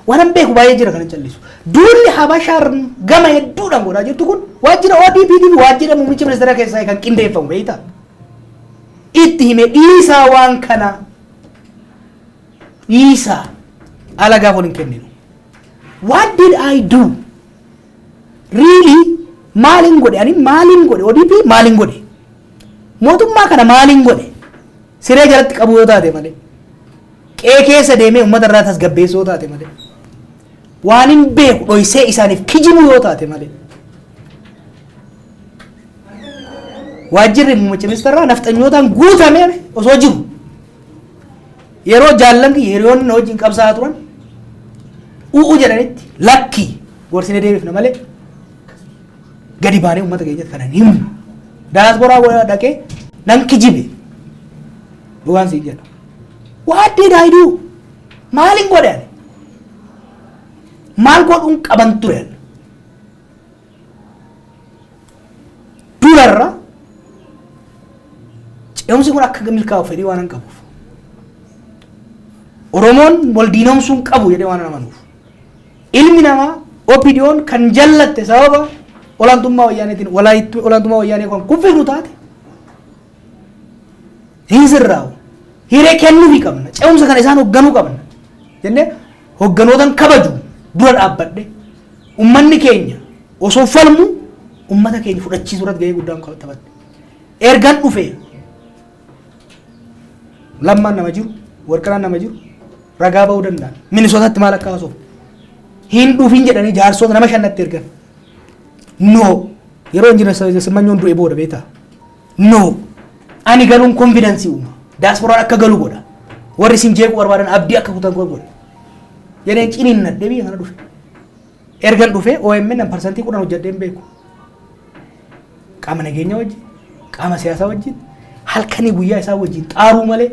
Waanan beeku baay'ee jira kanan callisu. Duulli Habashaan gama hedduudhaan godhaa jirtu kun waajjira ODP fi waajjira muummicha ministeera keessaa kan qindeeffamu beektaa? Itti hime, dhiisaa waan kana, dhiisaa, alagaaf wal hin kenninu. What did I do? Really, maalin godhe ani? Maalin godhe ODP? Maalin godhe mootummaa kana? Maalin godhe? Siree jalatti qabu yoo taate malee, qe'ee keessa deemee uummata irraa tasgabbeessuu yoo taate malee, waan hin beeku dhoysee isaaniif kijibuu yoo taate malee. Waajjirri muummicha ministeeraa nafxanyootaan guutamee osoo jiru, yeroo jaallan kiyya, hiriyoonni na wajjin qabsaa'aa turan u'u jedhanitti, lakki, gorsinee deebifna malee gadi baanee uummata keenyatti kana hin himnu. Daasporaa dhaqee nan kijibe, dhugaan siin jedha. What did I do? Maalin godhe ani? Maal godhuun qaban ture ani? Durarra ce'umsi kun akka milkaa'u fedhii waan hin qabuuf. Oromoon wal diinomsuu hin qabu jedhee waan amanuuf. Ilmi namaa OPDOn kan jallatte sababa olaantummaa wayyaaneetiin olaantummaa wayyaanee kan kuffifnu taate hin sirraa'u. Hiree kennuufii qabna. Ce'umsa kana isaan hoogganuu qabna. Jennee hogganootan kabaju dura dhaabbadhe, ummanni keenya osoo falmu ummata keenya fudhachiisuu irratti gahee guddaan taphadhe. Ergan dhufe Lammaan nama jiru, Warqinaan nama jiru, ragaa ba'uu danda'an. Minisootatti maal akka haasofnu. Hin dhufin jedhanii jaarsota nama shannatti ergan. No. Yeroo injinar Simmanyoon du'e booda beektaa? No. Ani galuun confidence uuma. Daasporaan akka galu godha. Warri isin jeequu barbaadan abdii akka kutan godha. Jedheen ciniinnadhee biyya kana dhufe. Ergan dhufe OMN an 10% hojjedhee hin beeku. Qaama nageenya wajjin, qaama siyaasaa wajjin, halkanii guyyaa isaa wajjin xaaruu malee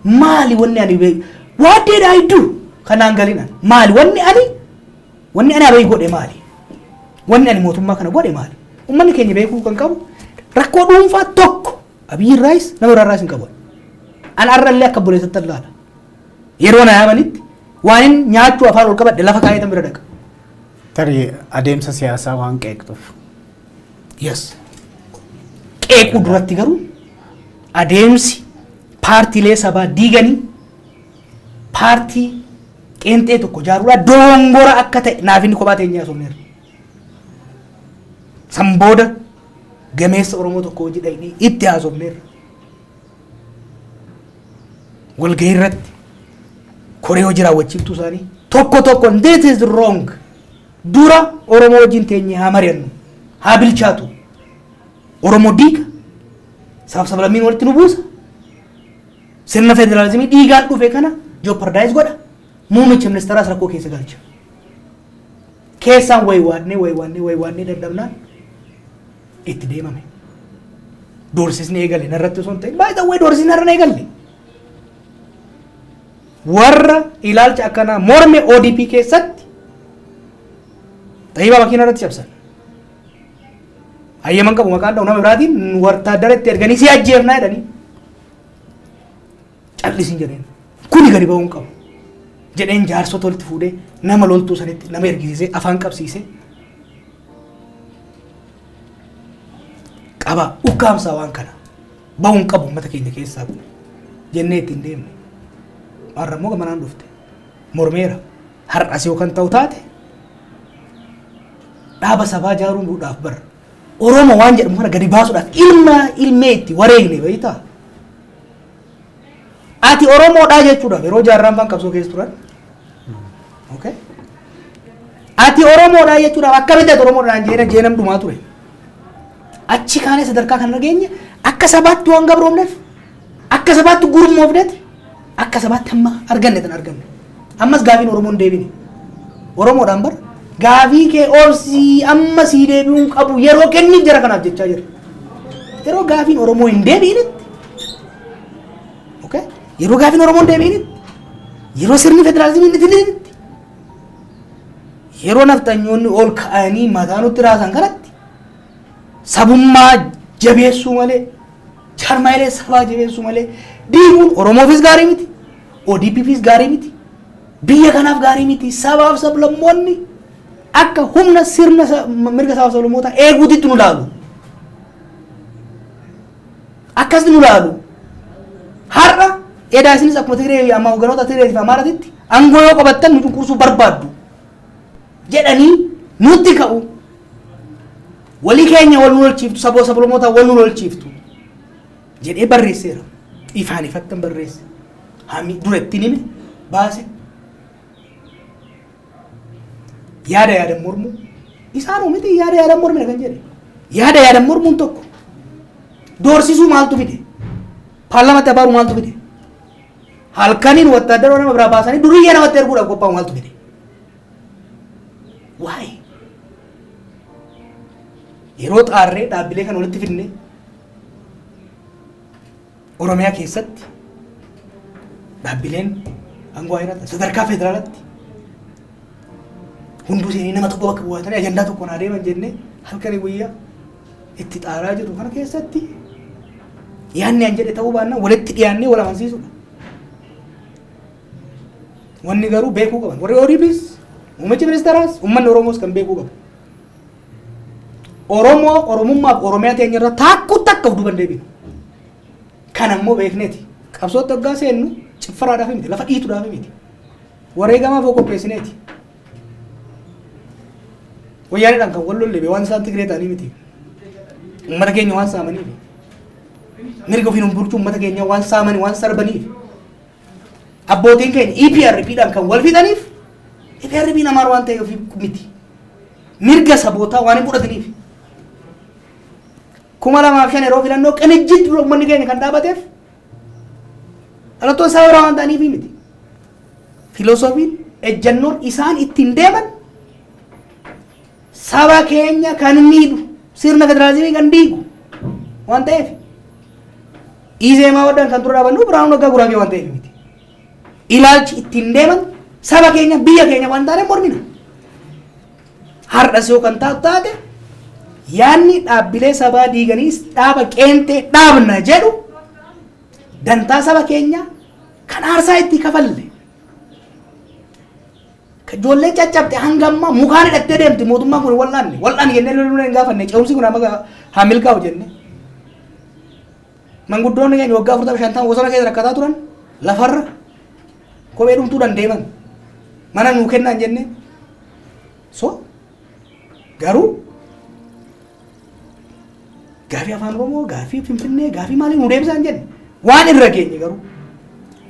maali wanni ani beeku? What did I do? Kanaan galin ani. Maali wanni ani Abiy godhe maali? Wanni ani mootummaa kana godhe maali? Uummanni keenya beekuu kan qabu rakkoo dhuunfaa tokko Abiy irraayis nama biraa irraayis hin qabu. An har'allee akka obboleessatti ilaala. Yeroo na yaamanitti waan hin nyaachuu afaan ol qabadhe lafa kaa'ee bira dhaqa. Tarii adeemsa siyaasaa waan qeeqxuuf. Yes. Qeequu duratti garuu adeemsi paartiilee sabaa diiganii paartii qeenxee tokko ijaaruudhaa dogongora akka ta'e naaf inni kophaa teenyee haasofneerra. San booda gameessa Oromoo tokko hojii dhaqnee itti haasofneerra. Walgahii irratti koree hojii raawwachiiftuu isaanii tokko tokkoon, this is wrong, dura Oromoo wajjin teenyee haa mari'annu, haa bilchaatu, Oromoo diiga, sabaaf sablammiin walitti nu buusa, sirna federaalizimii dhiigaan dhufe kana jeopardize godha, muummicha ministeeraas rakkoo keessa galcha. Keessaan waywaannee waywaannee waywaannee dadhabnaan itti deemame. Doorsisni eegale narratti osoo hin ta'in, baay'ee way, doorsisni narra eegalle. Warra ilaalcha akkanaa morme ODP keessatti Xayyibaa makiina irratti cabsan. Hayyaman qabu maqaan dha'u, nama biraatiin wartaaddara itti erganii si ajjeefnaa jedhanii, callisin jedheen. Kuni gadi ba'uu hin qabu jedheen jaarsota walitti fuudhee nama loltuu sanitti nama ergisiisee afaan qabsiisee, qaba ukkaamsaa, waan kana ba'uu hin qabu uummata keenya keessaa kun jennee ittiin deemne. Har'a immoo gamanaan dhufte mormeera. Har'as yoo kan ta'u taate dhaaba sabaa ijaaruudhaaf bara Oromoo waan jedhamu kana gadi baasuudhaaf ilma ilmee itti wareegne beektaa? Ati Oromoodhaa jechuudhaaf yeroo jaarraan faan qabsoo keessa turan. Okay? Ati Oromoodhaa jechuudhaaf akkamitti ati Oromoodhaan jeena jeenam dhumaa ture. Achi kaanee sadarkaa kana geenye, akka sabaatti waan gabroomneef, akka sabaatti gurmoofneet, akka sabaatti hamma arganne tan arganne. Ammas gaafiin Oromoon deebine. Oromoodhaan bar gaafii kee obsii, amma sii deebi'uun qabu, yeroo kenniif jara kanaaf jechaa jira. Yeroo gaafiin Oromoo hin deebi'initti, okay? Yeroo gaafiin Oromoo hin deebi'initti, yeroo sirni federaalizimii hin itinitti, yeroo nafxanyoonni ol ka'anii mataa nutti raasan kanatti sabummaa jabeessuu malee, jaarmaayilee sabaa jabeessuu malee diiguun Oromoofis gaarii miti, ODPfis gaarii miti. Biyya kanaaf gaarii miti. Sabaaf sablammoonni akka humna sirna mirga sabaaf sablammootaa eeguutitti nu laalu. Akkasitti nu laalu. Har'a edaa isinis akkuma Tigree amma hogganoota Tigree fi Amaaratitti aangoo yoo qabattan nu cunqursuu barbaaddu jedhanii nutti ka'u. Walii keenya wal nu lolchiiftu, saboo sablammoota wal nu lolchiiftu jedhee barreesseera. Ifaan ifattan barreesse. Hami dura ittiin hime baase. Yaada yaadan mormuu. Isaanuu miti yaada yaadan mormina kan jedhe. Yaada yaadan mormuun tokko. Doorsisuu maaltu fide? Paarlaamaatti abaaruu maaltu fide? Halkaniin wattaaddara nama biraa baasanii duriyyee namatti erguudhaaf qophaa'u maaltu fide? Waa'ee yeroo xaarree dhaabbilee kan walitti fidne, Oromiyaa keessatti dhaabbileen aangoo haa sadarkaa federaalaatti hunduu seenii nama tokko bakka bu'atanii ajandaa tokkoon adeeman jennee halkanii guyyaa itti xaaraa jiru kana keessatti, yaadni an jedhe ta'uu baannaan walitti dhiyaannee wal amansiisudha. Wanni garuu beekuu qaban warri ODPs, muummichi ministeeraas, uummanni Oromoos kan beekuu qabu. Oromoo, Oromummaaf Oromiyaa teenya irra taakkuu takka of duuba hin deebinu. Kan ammoo beekneeti. Qabsootti hoggaa seennu ciffaraadhaaf miti, lafa dhiituudhaaf miti. Wareegamaaf of qopheessineeti. Wayyaaniidhaan kan wal lolle waan isaan Tigree ta'anii miti. Uummata keenya waan saamaniif. Mirga ofiin of bulchuu uummata keenya waan saamanii, waan sarbaniif. Abbootiin keenya EPRP-dhaan kan wal fixaniif EPRP namaa waan ta'eef miti. Mirga sabootaa waan hin fudhataniif. 2005 yeroo filannoo Qinijjit dura uummanni keenya kan dhaabateef dhalattoota saba biraa waan ta'aniif miti. Filosoofiin, ejjannoon isaan ittiin deeman saba keenya kan miidhu, sirna federaalizimii kan diigu waan ta'eef, Izeemaa wadhaan kan dura dhaabannu Birhaanuu Naggaa Guraagee waan ta'eef miti. Ilaalchi ittiin deeman saba keenya, biyya keenya waan taaneef mormina. Har'as yoo kan taatu taate, yaadni dhaabbilee sabaa diiganii dhaaba qeentee dhaabna jedhu dantaa saba keenya kan aarsaa itti kafalle. Ijoolleen caccabte hanga ammaa mukaan hidhattee deemti. Mootummaan kun wal'aanne wal'aanne jennee loluu hin gaafanne. Ce'umsi kun amma haa milkaa'u jenne. Manguddoonni keenya waggaa 40, 50 bosona keessa rakkataa turan, lafarra kophee dhumtuudhaan deeman, mana nuu kennaan jenne. So garuu gaafii Afaan Oromoo, gaafii Finfinnee, gaafii maalii nuu deebisaa hin jenne. Waan irra geenye garuu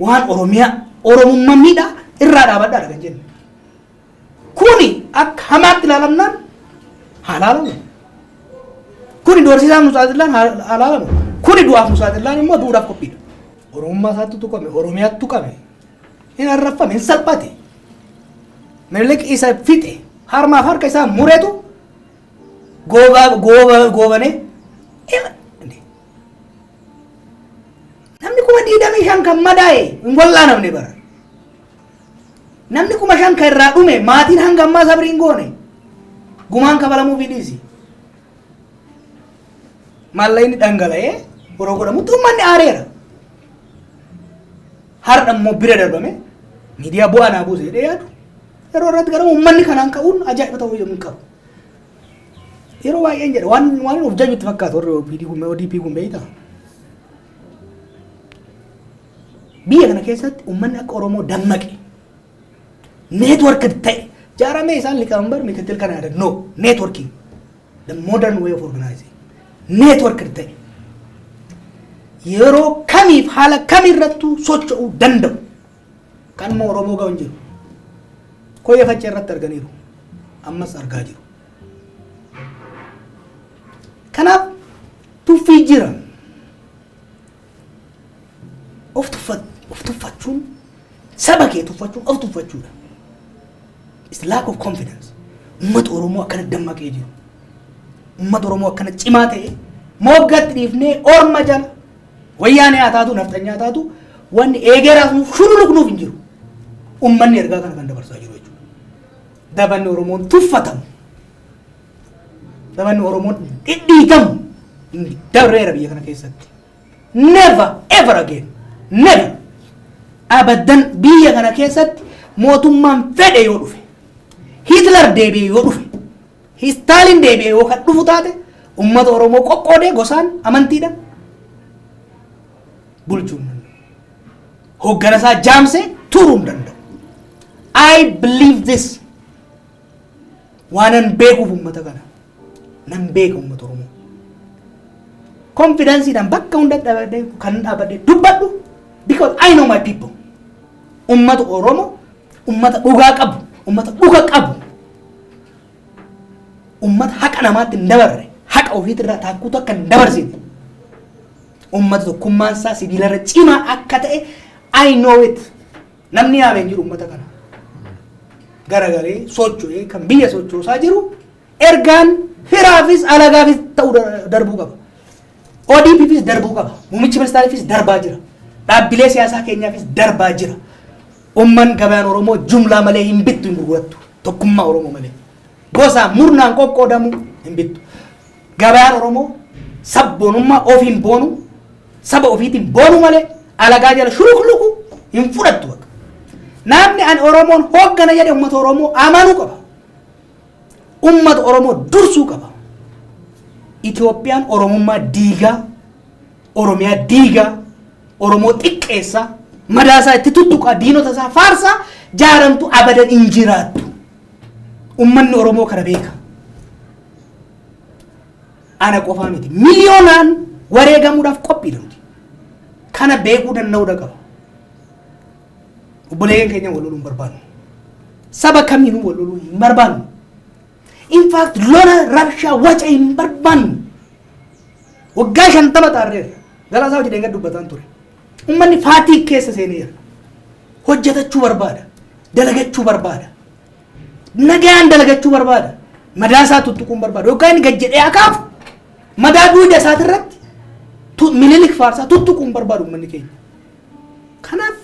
waan Oromiyaa, Oromummaa miidhaa irraa dhaabadhaadha kan jenne. Kuni akka hamaatti ilaalamnaan haa ilaalamu. Kuni doorsisaaf nu saaxilaan haa ilaalamu. Kuni du'aaf nu saaxilaan immoo du'uudhaaf qophiidha. Oromummaa isaatti tuqame, Oromiyaatti tuqame, hin arrafame, hin salphate. Minilik isa fixe, harmaaf harka isaa muretu goobaa gooba goobanee. Namni 25,000 kan madaa'e hin wal'aanamne bara. Namni 5,000 kan irraa dhume, maatiin hanga ammaa sabrii hin goone. Gumaan kafalamuufii dhiisi. Maallaqni dhangala'ee yeroo godhamutti uummanni aareera. Har'a immoo bira darbame miidiyaa bu'aa naa buuse jedhee yaadu yeroo irratti garuu uummanni kanaan ka'uun ajaa'iba ta'uu hin qabu. Yeroo baay'een jedha, waan of jaju itti fakkaatu warri OPD kun, ODP kun, beektaa? Biyya kana keessatti uummanni akka Oromoo dammaqe, network ta'e, jaaramee, isaan liqaambar mikitil kana yaadan, no networking, the modern way of organizing, network ta'e, yeroo kamiif haala kamirrattuu socho'uu danda'u kan immoo Oromoo ga'u hin jiru. Koyya Faccee irratti arganiiru. Ammas argaa jiru. Kanaaf tuffii jira. Of tuffachuun, saba kee tuffachuun of tuffachuudha. It's lack of confidence. Uummata Oromoo akkana dammaqee jiru. Uummata Oromoo akkana cimaa ta'e moggatti dhiifnee orma jala, Wayyaanee haa taatu, nafxanyaa haa taatu, wanni eegeeraaf nuuf shululuqnuuf hin jiru. Uummanni ergaa kana kan dabarsaa jiru jechuudha. Dabanni Oromoon tuffatamu, dabanni Oromoon dhidhiitamu dabreera biyya kana keessatti. Never ever again. Never. Abadan biyya kana keessatti Mootummaan fedhe yoo dhufe, Hitler deebi'e yoo dhufe, Stalin deebi'e yoo kan dhufu taate, ummata Oromoo qoqqoodee gosaan, amantiidhaan bulchuu hin danda'u. Hoggana isaa jaamsee turuu hin danda'u. I believe this. Waanan beekuuf ummata kana. Nan beeka ummata Oromoo. Confidenceiidhaan bakka hunda dhaabadhee kan dhaabadhee dubbadhu because I know my people. Ummata Oromoo ummata dhugaa qabu, ummata dhuga qabu, ummata haqa namaatti hin dabarre, haqa ofiitirraa taakkuutu akka hin dabarsine, ummata tokkummaan isaa sibiilarra cimaa akka ta'e I know it. Namni yaamee hin jiru ummata kana. Garagalee socho'ee kan biyya sochoosaa jiru ergaan firaafis alagaafis ta'uu darbuu qaba. ODPfis darbuu qaba. Muummichi ministeeraafis darbaa jira. Dhaabbilee siyaasaa keenyaafis darbaa jira. Umman gabaan Oromoo jumlaa malee hin bittu, hin gurgurattu. Tokkummaa Oromoo malee. Gosa murnaan qoqqoodamu hin bittu. Gabaan Oromoo sabboonummaa ofiin boonu, saba ofiitiin boonu malee alagaa jala shulukluku hin fudhattu bakka. Namni ani Oromoon hooggana jedhe uummata Oromoo amanuu qaba. Uummata Oromoo dursuu qaba. Itoophiyaan Oromummaa diigaa, Oromiyaa diigaa, Oromoo xiqqeessaa, madaasaa itti tuttuqaa, diinota isaa faarsaa jaaramtu abadan hin jiraattu. Uummanni Oromoo kana beeka. Ana qofaa miti. Miliyoonaan wareegamuudhaaf qophiidha nuti. Kana beekuu danda'uudha qaba. Obboleeyyan keenya wal loluu hin barbaannu. Saba kamiinuu wal loluu hin barbaannu. In fact, lola, rabshaa, waca hin barbaannu. Waggaa 50 xaarreerra. Galaasaa hojii deengad dubbataan ture. Uummanni fatigue keessa seeneera. Hojjetachuu barbaada. Dalagachuu barbaada. Nagaan dalagachuu barbaada. Madaa isaa tuttuquu hin barbaadu. Yookaan inni gad jedhee akaafu madaa duuda isaatirratti Minilik faarsaa tuttuquu hin barbaadu uummanni keenya. Kanaaf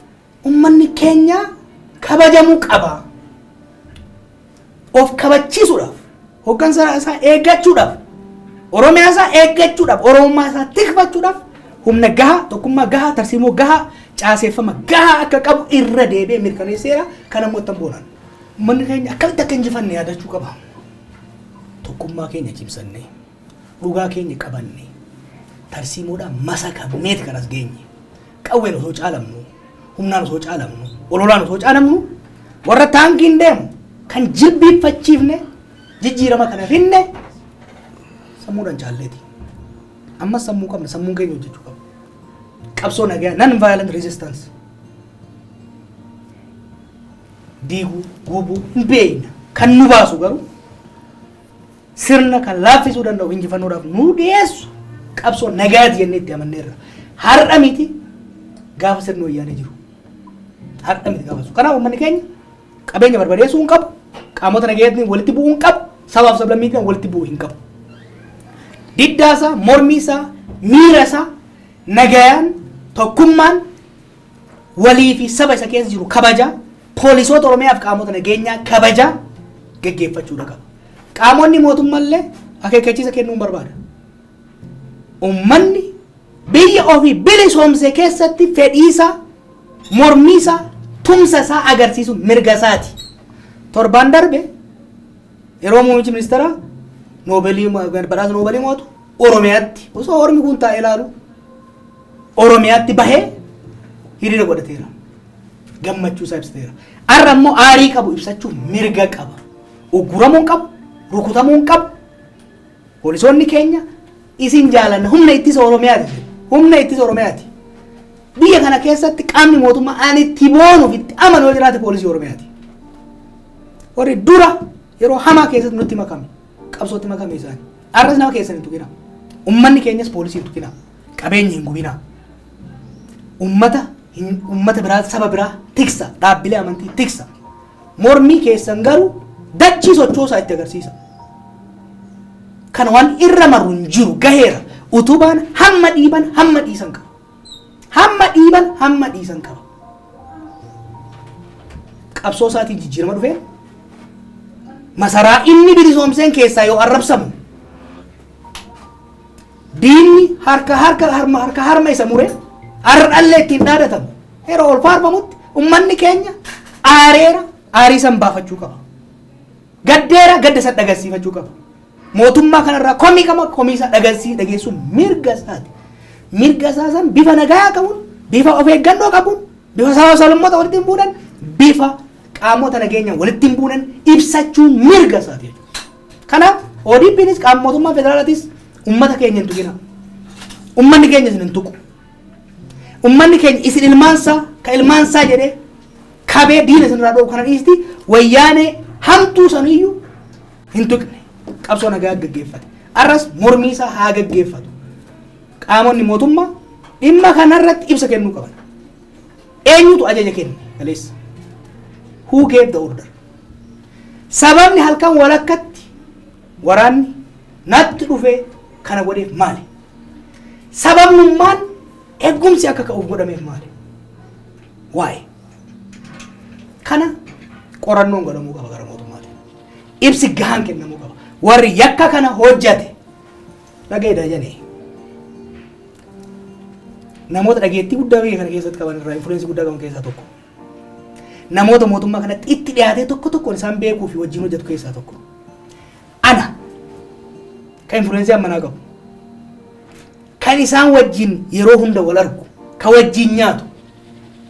uummanni keenya kabajamuu qaba. Of kabachiisuudhaaf, hooggansa isaa eeggachuudhaaf, Oromiyaa isaa eeggachuudhaaf, Oromummaa isaa tikfachuudhaaf humna gahaa, tokkummaa gahaa, tarsiimoo gahaa, caaseeffama gahaa akka qabu irra deebi'ee mirkaneesseera. Kana immoo ittiin boonaan. Uummanni keenya akkamitti akka injifanne yaadachuu qaba. Tokkummaa keenya cimsannee, dhugaa keenya qabannee, tarsiimoodhaan masakamneeti kan as geenye. Qawween osoo caalamnu, humnaan osoo caalamnu, ololaan osoo caalamnu, warra taankiin deemu kan jilbiiffachiifne, jijjiirama kana finne sammuudhaan caalleeti. Ammas sammuu qabna, sammuun keenya hojjechuu qaba. Qabsoo nagaa, non violent resistance. Diiguu, gubuu hin beekna. Kan nu baasu garuu sirna kan laaffisuu danda'u, injifannoodhaaf nu dhiyeessu qabsoo nagaati jennee itti amanneerra. Har'a miti, gaafa sirni wayyaanee jiru. Har'a miti gaafa sun. Kanaaf uummanni keenya qabeenya barbadeessuu hin qabu. Qaamota nagayaatiin walitti bu'uu hin qabu. Sabaaf sablammiitiin walitti bu'uu hin qabu. Diddaa isaa, mormii isaa, miira isaa nagayaan, tokkummaan, walii fi saba isa keessa jiru kabajaa, poolisoota Oromiyaaf qaamota nageenyaa kabajaa geggeeffachuudha qaba. Qaamonni mootummaallee akeekkachiisa kennuu barbaada. Uummanni biyya ofii bilisoomse keessatti fedhiisaa, mormiisaa, tumsa isaa agarsiisu mirga isaati. Torbaan darbe yeroo muummichi ministeeraa Noobeelii, badhaasa Noobeelii mootu, Oromiyaatti osoo ormi kun taa'ee ilaalu Oromiyaatti bahee hiriira godhateera. Gammachuu isaa ibsateera. Har'a immoo aarii qabu ibsachuuf mirga qaba. Ugguramuu hin qabu, rukutamuu hin qabu. Poolisoonni keenya isin jaalanna, humna ittisa Oromiyaati. Humna ittisa Oromiyaati. Biyya kana keessatti qaamni mootummaa ani itti boonuuf itti amanu yoo jiraate poolisii Oromiyaati. Warri dura yeroo hamaa keessatti nutti makame, qabsootti makame isaani. Har'as nama keessan hin tuqina. Uummanni keenyas poolisii hin tuqina. Qabeenya hin gubina. Ummata biraa, saba biraa tiksa, dhaabbilee amantii tiksa. Mormii keessan garuu dachii sochoosaa itti agarsiisa. Kan waan irra marru hin jiru, gaheera. Utubaan hamma dhiiban hamma dhiisan qaba. Hamma dhiiban hamma dhiisan qaba. Qabsoo isaatiin jijjiirama dhufee masaraa inni bilisoomseen keessaa yoo arrabsamu, diinni harka harka harma harka harma isa mure har'allee ittiin dhaadatamu, yeroo ol faarfamutti ummanni keenya Aareera, aarii san baafachuu qaba. Gaddeera, gadda san dhagarsiifachuu qaba. Mootummaa kanarraa komii qaba, komii isaa dhageessuun mirga isaati. Mirga isaa san bifa nagaa qabuun, bifa of eeggannoo qabuun, bifa saba sablammoota walitti hin buunan, bifa qaamota nageenyaa walitti hin buunan ibsachuun mirga isaati jechuudha. Kanaaf ODPnis qaama mootummaa federaalaatis ummata keenya hin tuqina. Ummanni keenya isin hin tuqu. Ummanni keenya isin ilmaansaa ka ilmaansaa jedhee kabee diina isin irraa dhoowwu kana dhiisti wayyaanee hamtuu saniyyuu hin tuqne, qabsoo nagaa gaggeeffate. Arras mormii isaa haa gaggeeffatu. Qaamonni mootummaa dhimma kanarratti ibsa kennuu qaban. Eenyutu ajaja kenne kaleessa? Who gave the order? Sababni halkan walakkatti waraanni natti dhufee kana godheef maali? Sababnummaan eegumsi akka ka'uuf godhameef maali? Waa'ee kana qorannoon godhamuu qaba gara mootummaatiin. Ibsi gahaan kennamuu qaba. Warri yakka kana hojjate dhagayeedha jedhee namoota dhageettii guddaa biyya kana keessatti qaban irraa influence guddaa qaban keessaa tokko. Namoota mootummaa kanatti itti dhiyaatee tokko tokkoon isaan beekuu fi wajjin hojjetu keessaa tokko. Ana kan influence ammanaa qabu. Kan isaan wajjin yeroo hunda wal argu, kan wajjin nyaatu,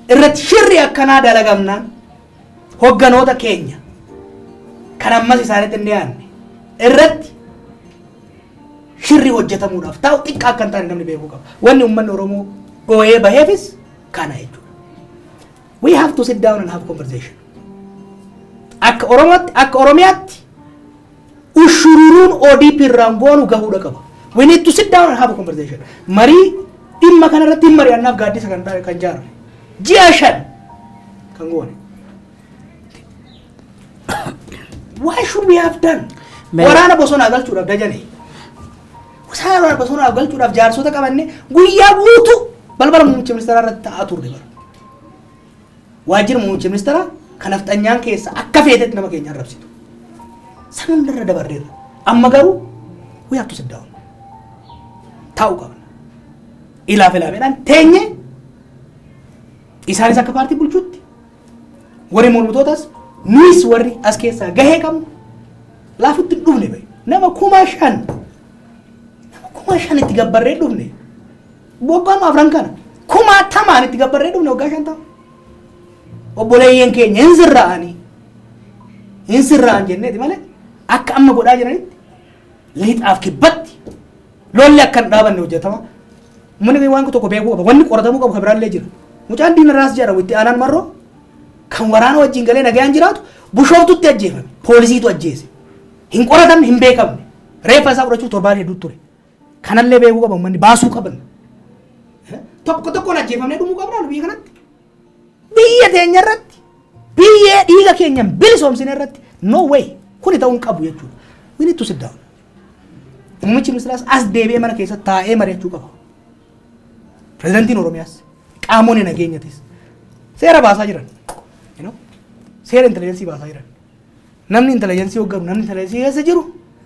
irratti shirri akkanaa dalagamnaan hogganoota keenya kan ammas isaanitti hin dhiyaanne irratti shirri hojjetamuudhaaf taa'u xiqqaa akka hin taane namni beekuu qaba. Wanni uummanni Oromoo dhooyee baheefis kana jechuudha. We have to sit down and have conversation. Akka Oromootti, akka Oromiyaatti ushururuun ODP irraan goonu gahuudha qaba. We need to sit down and have a conversation. Marii dhimma kanarratti hin mari'annaaf gaaddisa kan jaarre. Ji'a 5 kan goone. Why should we have done? Waraana bosonaa galchuudhaaf dajane. Waraana bosonaa galchuudhaaf jaarsota qabanne guyyaa guutuu balbala muummicha ministeeraa irratti taa'aa turre bara. Waajjira muummicha ministeeraa kan nafxanyaan keessa akka feetetti nama keenya arrabsitu. San hundarra dabarreerra. Amma garuu we have to sit down. Taa'uu qabna. Ilaaf ilaameedhaan teenye isaanis akka paartii bulchuutti warri mormitootas nuyis warri as keessaa gahee qabnu laafutti hin dhufne bahe. Nama 5000, nama 5000 itti gabbarree dhufne. Waggaa 4 kana kumaatamaan itti gabbarree dhufne waggaa 50. Obboleeyyan keenya hin sirra'anii hin sirra'an jenneeti malee akka amma godhaa jiranitti lixaaf kibbatti lolli akka hin dhaabanne hojjetama. Uummanni waan tokko beekuu qaba. Wanni qoratamuu qabu kan biraallee jira. Mucaan Diina Raas jedhamu itti aanaan Marroo kan waraana wajjin galee nagayaan jiraatu Bushooftutti ajjeefame. Poolisiitu ajjeese. Hin qoratamne, hin beekamne. Reeffa isaa fudhachuuf torbaan hedduu ture. Kanallee beekuu qaba uummanni, baasuu qaban. Tokko tokkoon ajjeefamnee dhumuu qabnaa biyya kanatti. Biyya teenya irratti, biyyee dhiiga keenyan bilisoomsine irratti, no way, kuni ta'uu hin qabu jechuudha. We need to sit down. Muummichi ministeeraas as deebi'ee mana keessa taa'ee mari'achuu qaba. Pirezidantiin Oromiyaas qaamonni nageenyatis seera baasaa jiran. Seera intelligence baasaa jiran. Namni intelligence hoogganu, namni intelligence keessa jiru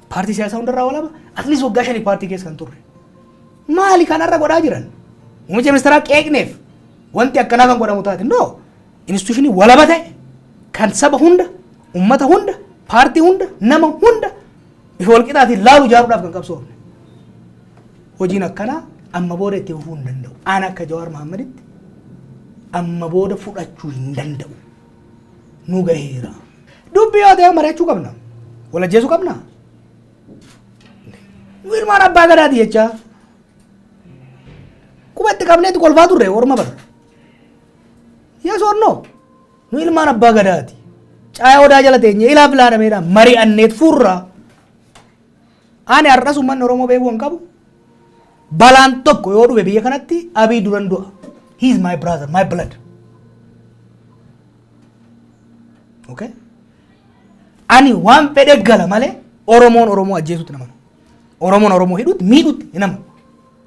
paartii siyaasaa hundarraa walaba, at least waggaa 5 paartii keessa kan turre. Maali kanarra godhaa jiran? Muummicha ministeeraa qeeqneef wanti akkanaa kan godhamu taate, no. Institution walaba ta'e kan saba hunda, ummata hunda, paartii hunda, nama hunda bifa walqixaatiin laalu ijaaruudhaaf kan qabsoofne. Hojiin akkanaa amma booda itti fufuu hin danda'u. Aan akka Jawaar Mahaammaditti amma booda fudhachuu hin danda'u. Nu gaheera. Dubbii yoo ta'e mari'achuu qabna. Wal ajjeesuu qabna. Nu ilmaan abbaa gadaati jechaa. Qubatti qabneetti kolfaa turre orma bara. Yes or no? Nu ilmaan abbaa gadaati. Caayaa odaa jala teenye ilaaf ilaalameedha mari'anneet furraa. Ani har'as uummanni Oromoo beekuu hin qabu. Balaan tokko yoo dhufe biyya kanatti Abiy duran du'a. He is my brother, my blood. Okay? Ani waan fedhe gala malee Oromoon Oromoo ajjeesutti nama. Oromoon Oromoo hidhutti miidhutti hin amanu.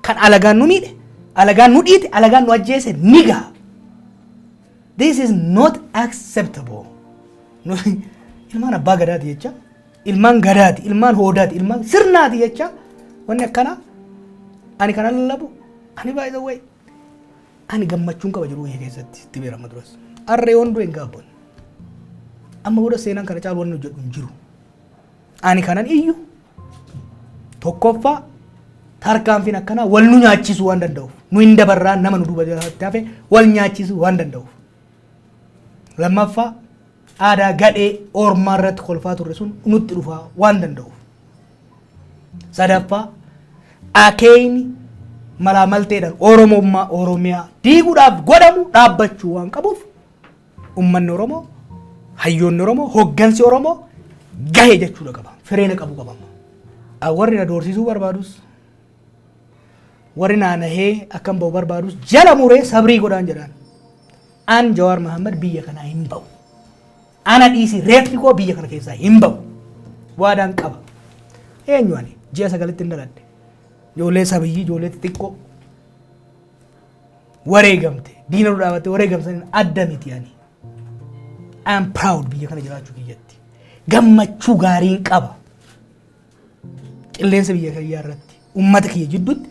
Kan alagaan nu miidhe, alagaan nu dhiite, alagaan nu ajjeese ni gaha. This is not acceptable. Ilmaan abbaa gadaati jecha, ilmaan gadaati, ilmaan hoodaati, ilmaan sirnaati jecha wanni akkanaa ani kana lallabu. Ani, by the way, ani gammachuun qaba jiru biyya keessatti itti beerama duras. Arree yoon du'e hin gaabban. Amma booda seenaan kana caalu wanni hojjedhu hin jiru. Ani kanan iyyu tokkoffaa, tarkaanfiin akkanaa wal nu nyaachisuu waan danda'uuf, nu hin dabarraa nama nu duuba jalatti hafe wal nyaachisuu waan danda'uuf. Lammaffaa, aadaa gadhee ormaa irratti kolfaa turre sun nutti dhufaa waan danda'uuf. Sadaffaa, akeeyni malaa malteedhaan Oromummaa Oromiyaa diiguudhaaf godhamu dhaabbachuu waan qabuuf, ummanni Oromoo, hayyoonni Oromoo, hoggansi Oromoo gahe jechuudha qaba. Fireena qabu qaba. Warri na doorsisuu barbaadus, warri naanahee akkam ba'u barbaadus, jala muree sabrii godhaan jedhaan. An Jawaar Mahammad biyya kanaa hin ba'u. Ana dhiisi, reeffi koo biyya kana keessaa hin ba'u. Waadaan qaba. Eenyu ani? Ji'a 9tti hin dhaladhe. Ijoollee sabiyyii, ijoollee xixiqqoo wareegamte, diina nu dhaabatte wareegamsaniin adda miti ani. I am proud biyya kana jiraachuu kiyyatti. Gammachuu gaariin qaba. Qilleensa biyya kiyyaa irratti, ummata kiyya jidduutti,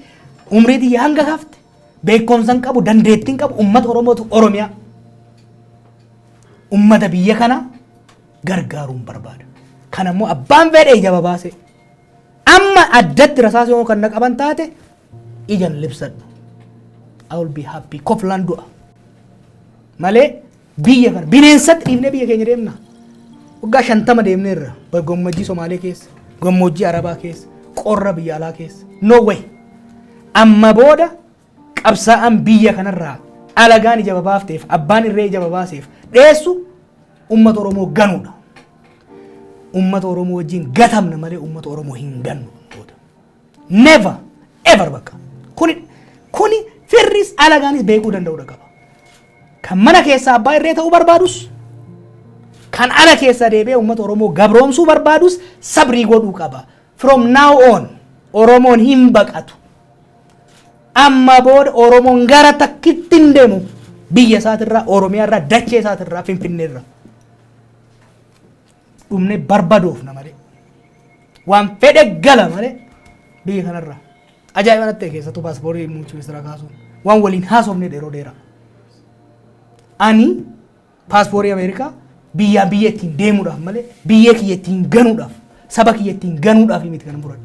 umrii tiyya hanga kafte, beekumsa hin qabu, dandeettii hin qabu, ummata Oromootu Oromiyaa. Ummata biyya kana gargaaruun barbaada. Kana immoo abbaan fedhe ija babaase. Amma addatti rasaasa yoo kan na qaban taate ijan libsadhu. I will be happy. Koflaan du'a. Malee biyya kana bineensatti dhiifnee biyya keenya deemna. Waggaa 50 deemneerra, gammoojjii Somaalee keessa, gammoojjii Arabaa keessa, qorra biyya alaa keessa. No way. Amma booda qabsaa'aan biyya kanarraa alagaan ija babaafteef, abbaan irree ija babaaseef dheessu ummata Oromoo ganuudha. Ummata Oromoo wajjin gatamna malee ummata Oromoo hin gannu booda. Never ever bakka. Kuni firris alagaanis beekuu danda'uudha qaba. Kan mana keessaa abbaa irree ta'uu barbaadus, kan ala keessa deebi'ee uummata Oromoo gabroomsuu barbaadus sabrii godhuu qaba. From now on Oromoon hin baqatu. Amma booda Oromoon gara takkitti hin deemu, biyya isaatirraa, Oromiyaa irraa, dachee isaatirraa, Finfinnee irraa. Dhumnee barbadoofna malee. Waan fedhe gala malee biyya kanarraa. Ajaa'iba natti ta'e, keessattuu paaspoortii muummicha ministeeraa kaasuun waan waliin haasofne yeroo dheeraa. Ani paaspoortii Ameerikaa biyyaa biyya ittiin deemuudhaaf malee biyya kiyya ittiin ganuudhaaf, saba kiyya ittiin ganuudhaaf miti kan fudhadhu.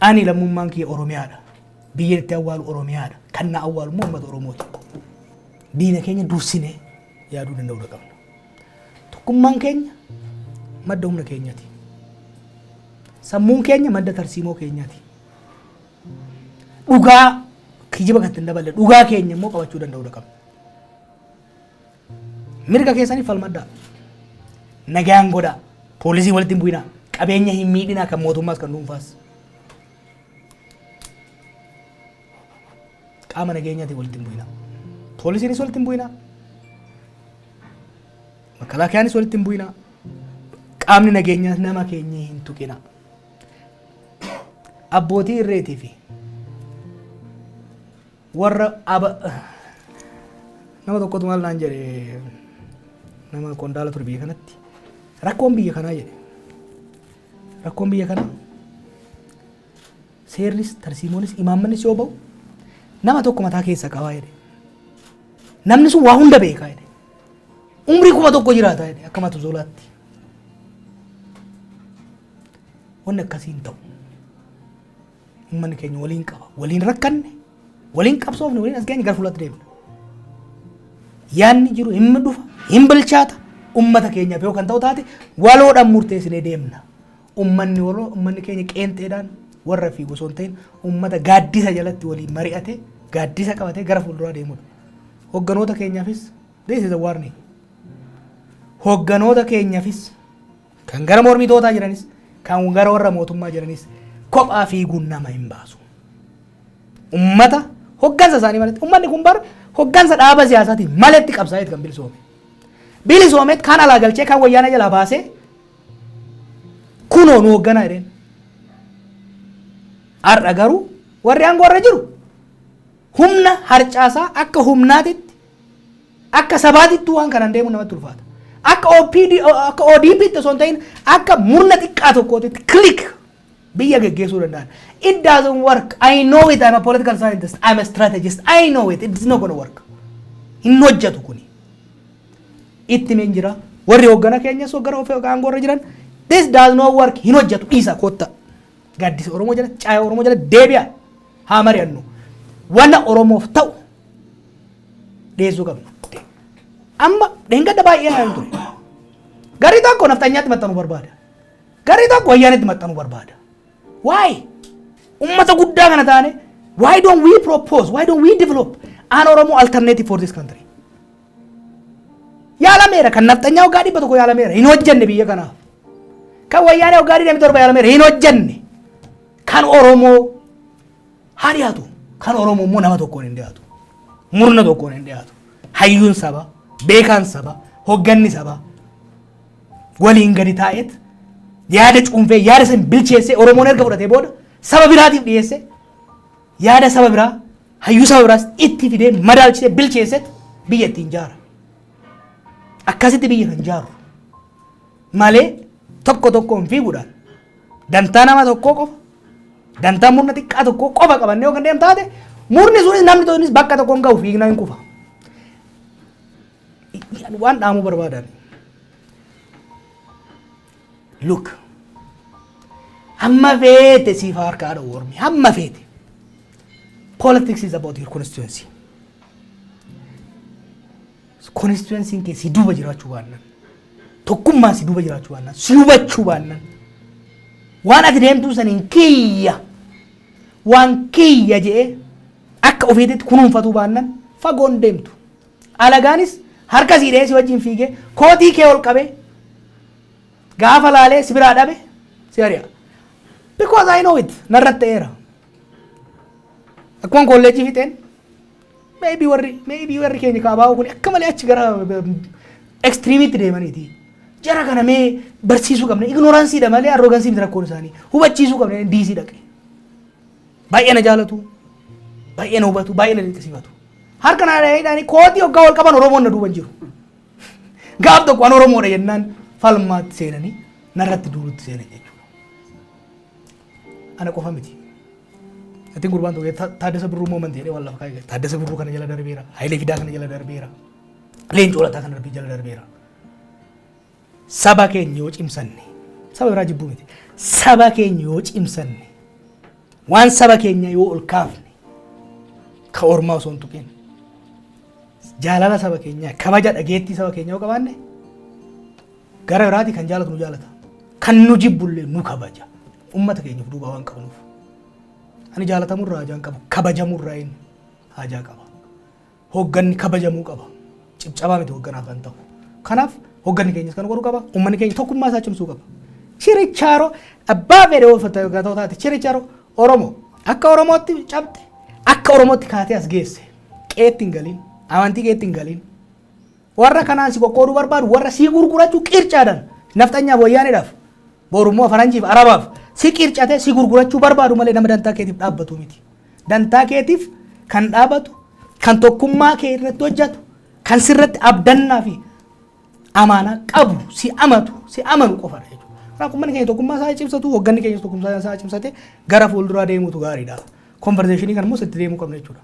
Ani lammummaan kiyya Oromiyaadha. Biyya itti awwaalu Oromiyaadha. Kan na awwaalu immoo uummata Oromooti. Diina keenya dursinee yaaduu danda'uu qabna. Tokkummaan keenya madda humna keenyaati. Sammuun keenya madda tarsiimoo keenyaati. Dhugaa, kijiba kan ittiin daballe, dhugaa keenya immoo qabachuu danda'uu qabna. Mirga keessanii falmadhaa. Nagaan godhaa. Poolisii walitti hin bu'inaa. Qabeenya hin miidhinaa, kan mootummaas kan dhuunfaas. Qaama nageenyaatiin walitti hin bu'inaa. Poolisiinis walitti hin bu'inaa. Makalaakiyaanis walitti hin bu'inaa. Qaamni nageenyaas nama keenya hin tuqinaa. Abbootii irreetii fi warra aba nama tokkotu maal naan jedhe, nama qondaala ture biyya kanatti, rakkoon biyya kanaa jedhe, rakkoon biyya kanaa seerris tarsiimoonis imaammannis yoo ba'u nama tokko mataa keessa qabaa jedhe, namni sun waa hunda beekaa jedhe, umrii 1000 jiraata jedhe akka mata zolaatti. Wanni akkasii hin ta'u. Uummanni keenya waliin qaba, waliin rakkanne, waliin qabsoofne, waliin as geenye, gara fuulatti deemna. Yaanni jiru hin dhufa, hin bilchaata. Ummata keenyaaf yoo kan ta'u taate waloodhaan murteessinee deemna. Ummanni waloo, ummanni keenya qeenxeedhaan warra fi osoo hin ta'in ummata gaaddisa jalatti waliin mari'ate, gaaddisa qabatee gara fuulduraa deemudha. Hogganoota keenyaafis, this is a warning. Hogganoota keenyaafis, kan gara mormitootaa jiranis, kan gara warra mootummaa jiranis, kophaa fiiguun nama hin baasu. Ummata hoggansa isaanii malatti, ummanni kun bara hoggansa dhaaba siyaasaatiin maletti qabsaa'eet kan bilisoome. Bilisoomeet kan alaa galchee, kan wayyaana jalaa baasee, kunoo nu hogganaa jedheen. Har'a garuu warri aangoo irra jiru humna harcaasaa akka humnaatitti, akka sabaatittuu waan kanaan deemuun namatti ulfaata. Akka OPD, akka ODP tti osoo hin ta'in akka murna xiqqaa tokkootitti clique biyya geggeessuu danda'an. It doesn't work. I know it. I'm a political scientist. I'm a strategist. I know it. It's not gonna work. Hin hojjetu kuni. Itti meen jira. Warri hoggana keenyas, hoggana ofii aangoo irra jiran, this does not work, hin hojjetu, dhiisa, kotta. Gaaddisa Oromoo jala, caaya Oromoo jala deebi'a, haa mari'annu. Wanna Oromoof ta'u dhiyeessuu qabna. Amma dheengadda baay'ee naan ture. Garri tokko nafxanyaatti maxxanuu barbaada. Garri tokko wayyaanitti maxxanuu barbaada. Why? Ummata guddaa kana taane, why don't we propose, why don't we develop an Oromo alternative for this country? Yaalameera. Kan nafxanyaa waggaa 100 yaalameera, hin hojjenne biyya kanaaf. Kan wayyaanee waggaa 27 yaalameera, hin hojjenne. Kan Oromoo haa dhiyaatu. Kan Oromoo immoo nama tokkoon hin dhiyaatu. Murna tokkoon hin dhiyaatu. Hayyuun saba, beekaan saba, hogganni saba waliin gadi taa'eet yaada cuunfee, yaada san bilcheessee, Oromoon erga fudhatee booda saba biraatiif dhiyeesse, yaada saba biraa, hayyuu saba biraas itti fidee, madaalchisee, bilcheesseet biyya ittiin jaara. Akkasitti biyya kan jaaru malee tokko tokkoon fiiguudhaan dantaa nama tokkoo qofa, dantaa murna xiqqaa tokkoo qofa qabannee yoo kan deemu taate, murni sunis, namni sunis bakka tokkoon ga'u, fiignaa hin kufa. Waan dhaamuu barbaadan. Look, hamma feete siif harkaa dha'u ormi, hamma feete. Politics is about your constituency. Constituency kee si duuba jiraachuu baannaan, tokkummaan si duuba jiraachuu baannaan, si hubachuu baannaan, waan ati deemtuu saniin kiyya, waan kiyya je'ee akka ofiititti kunuunfatuu baannaan, fagoon deemtu. Alagaanis harka sii dhahee si wajjin fiigee kootii kee ol qabee gaafa laalee si biraa dhabe si ari'a. Because I know it, narratti ta'eera. Akkuma kolleejjii fixeen, maybe warri keenya kaabaa kun akka malee achi gara extremeitti deemaniiti. Jara kana mee barsiisuu qabna, ignoranceiidha malee arrogance miti rakkoon isaanii, hubachiisuu qabna, diisii dhaqe. Baay'ee na jaalatu, baay'ee na hubatu, baay'ee na dinqisiifatu. Harka naa dhahanii kootii hoggaa wal qaban Oromoon na duuban jiru. Gaaf tokko an Oromoodha jennaan falmaatti seenanii narratti duulutti seenan jechuudha. Ana qofa miti. Atiin gurbaan tokko Taaddasa Birruu moment jedhee waan lafa kaa'e. Taaddasa Birruu kana jala darbeera. Hayilee Fidaa kana jala darbeera. Leencoo Lataa kana jala darbeera. Saba keenya yoo cimsanne, saba biraa jibbuu miti. Saba keenya yoo cimsanne, waan saba keenya yoo ol kaafne, ka ormaa osoo hin tuqin, jaalala saba keenyaa, kabaja dhageettii saba keenyaa yoo qabaanne, gara biraati kan jaalatu nu jaalata. Kan nu jibbullee nu kabaja. Ummata keenyaaf duuba waan qabnuuf. Ani jaalatamurraa haajaa hin qabu. Kabajamurraa hin haajaa qaba. Hoogganni kabajamuu qaba. Cibcabaa miti hoogganaaf kan ta'u. Kanaaf hoogganni keenyas kan godhuu qaba. Uummanni keenya tokkummaa isaa cimsuu qaba. Chirichaaroo abbaa fedhe uffata taate, chirichaaroo Oromoo akka Oromootti cabte, akka Oromootti kaatee as geesse, qeetti hin galiin, amantii keetti hin galiin. Warra kanaan si qoqqooduu barbaadu, warra si gurgurachuu qircaadhaan nafxanyaaf, wayyaaniidhaaf, borummoo faranjiif, arabaaf si qircatee si gurgurachuu barbaadu malee nama dantaa keetiif dhaabbatu miti. Dantaa keetiif kan dhaabbatu, kan tokkummaa kee irratti hojjetu, kan sirratti abdannaa fi amaanaa qabu, si amatu, si amanu qofadha jechuudha. Kanaaf uummanni keenya tokkummaa isaa cimsatu, hoogganni keenya tokkummaa isaa cimsate gara fuulduraa deemuutu gaariidha. Conversation kan immoo sitti deemuu qabna jechuudha.